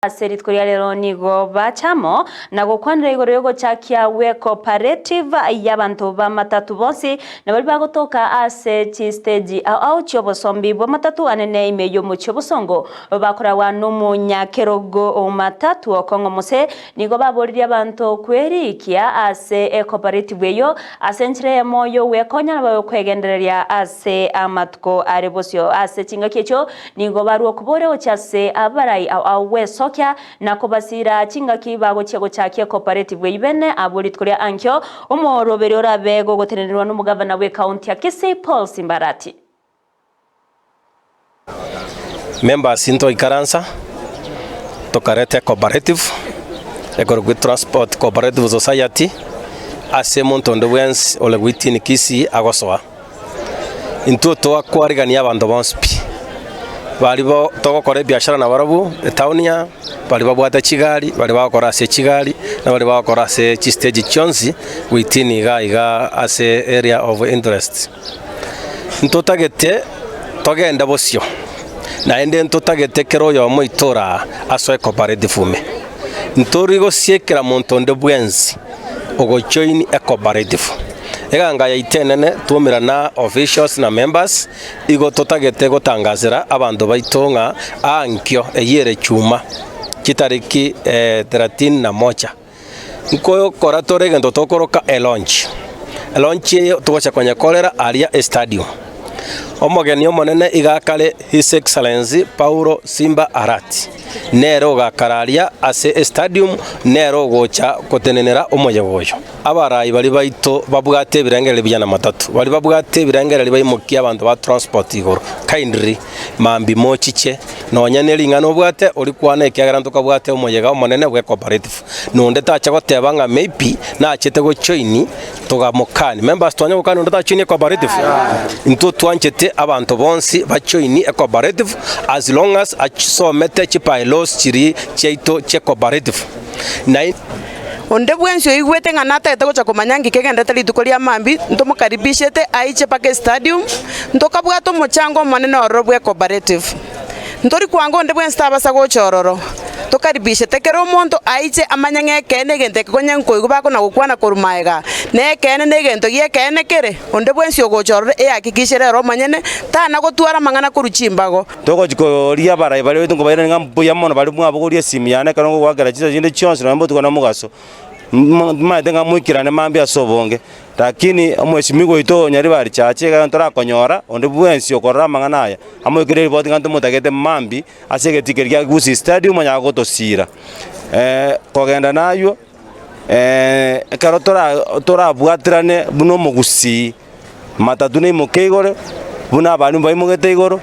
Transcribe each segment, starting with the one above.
Ase rituko ria rero nigo bacha amo na gokwanera igoro y'ogochakia gw'ecooperative y'abanto b'amatatu bonsi na baria bagotoka ase chisteji ao ao chi'obosombi bw'amatatu anene ime y'omochie obosongo bakoragwa nomonyakerogo o matatu Okong'o Mose nigo baboririe abanto kwerikia ase ecooperative eyio ase enchera eyemo y'ogwekonya na bayokwegendereria ase amatuko are bosio ase chingaki echio Nigo barua okoboria gochia ase abarai ao ao gwesokia na kobasiira chingaki bagochia gochakia ecooperative eyio bene abwo rituko ria ankio omoroberi orabe gogotenenerwa nomogavana bw'ecounty ya Kisii Paul Simbarati. Members ntoikaransa tokareta ecooperative ekorokwa Transport Cooperative Society ase omonto onde bwensi ore goitini Kisii agosoa. Intwe twakwarigania abanto bonsi pi, baria bo togokora ebiashara nabarabwo etown aa, baria babwate chigari, baria bagokora ase chigari, na baria bagokora ase chistage chionsi within iga iga ase area of interest. Ntotagete togende bosio, naende ntotagete kera oyomo oito ore aa asoe cooperative ime. Ntori gosiekera monto onde bwensi ogojoin ecooperative. Eganga yaito enene twomera na officials na members, igo totagete gotangasera abanto baito ng'a ankio eyio ere chuma chitariki thelathini na moja. Nkokora tore egento tokoroka elaunch. Elaunch eye togocha konyekorera aria estadium. Omogeni omonene iga akare His Excellency Paulo Simba Arati, nere ogakara aria ase estadium, nere ogocha gotenenera omoyega oyo. Abarai baria baito babwate ebirengererio buya na matatu, baria babwate ebirengererio baimokie abanto ba transport igoro, kindly mambia mochiche nonya ne ring'ana obwate orikwane ekiagera ntokabwate omoyega omonene bwe cooperative. Nonde tacha goteba ng'a maybe nachete gojoin togamokani. Members twanya gokani onde tajoini ecooperative? Intwe twanchete abanto bonsi bajoini ecooperative as long as asomete chibylaws chiria chiaito chie cooperative. Naende. Onde bwensi oigwete ng'a natagete gocha komanya nki kegenderete rituko ria mambia, ntomokaribishete aiche mpaka estadium, ntokabwate omochango omonene ororo bwe cooperative. Ntori kwanga onde bwensi tabasa gocha ororo, tokaribishete kera omonto aiche amanye ng'a ekeene egento eke konya nkoigwa bakona gokwana korwa magega, na ekeene na egento gi'ekeene kere, onde bwensi ogocha ororo eyakikishere ere omonyene, tana gotwara amang'ana korwa chimbago. Togochia koria abarai baria baito nkobairaneria ng'a mbuya mono baria mwabogoria esimu yane ekero ngogoakera chinsa chinde chionsi nonye botuko na mogaso, Nimanyete ng'a moikerane mambia ase obonge, lakini omwesimigwa oito Nyaribari Church ekero torakonyora onde bwensi okorora amang'ana aya, amoikere eripoti ng'a ntomotagete mambia ase egetii keria kia Gusii Stadium onyare gotosira. Kogenda naywo ekero tora torabwaterane buna omogusii, matatu naimoke igoro, buna abalimu baimogete igoro,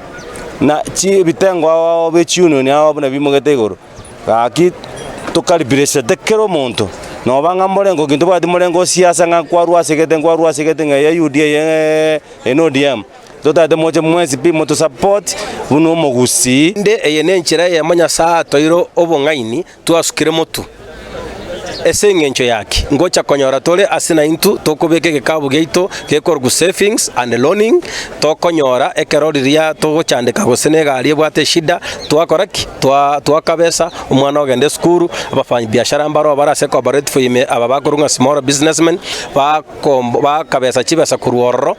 na chi ebitengo ao ao bie chiunion ao ao buna bimogete igoro. Gaki tokaribiresete kera omonto, noba ng'a morengo ki ntobwati morengo o siasa ng'a nkwarwa ase egete nkwarwa ase egete ng'a eye UDA eye eye na ODM. Totagete moche mwensi pi motosupport buna omogusii. Naende eye nenchera eyemo Nyasae atoeire obong'aini twasukire motwe. Ase engencho yaki, ngocha konyora tore ase naintwe tokobeka egekabu giaito gekorokwa savings and loaning, tokonyora ekero riria togochandeka gose na egari ebwate eshida, twakora ki? Twa twakabesa, omwana ogenda esukuru, abafanyibiashara mbaro bare ase ecooperative ime aba bakorwa ng'a small businessmen, bakomb bakabesa chibesa korwa ororo,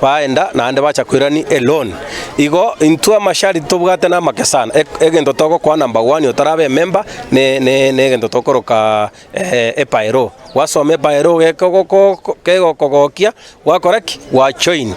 baenda naende bacha koirania eloan. Igo intwe amasharti tobwate namake sana, egento togokoa number one otarabe emember, ne ne negento tokoroka ebylaw, gwasoma ebylaw gekogoko kegokogokia gwakora ki? Gwajoin.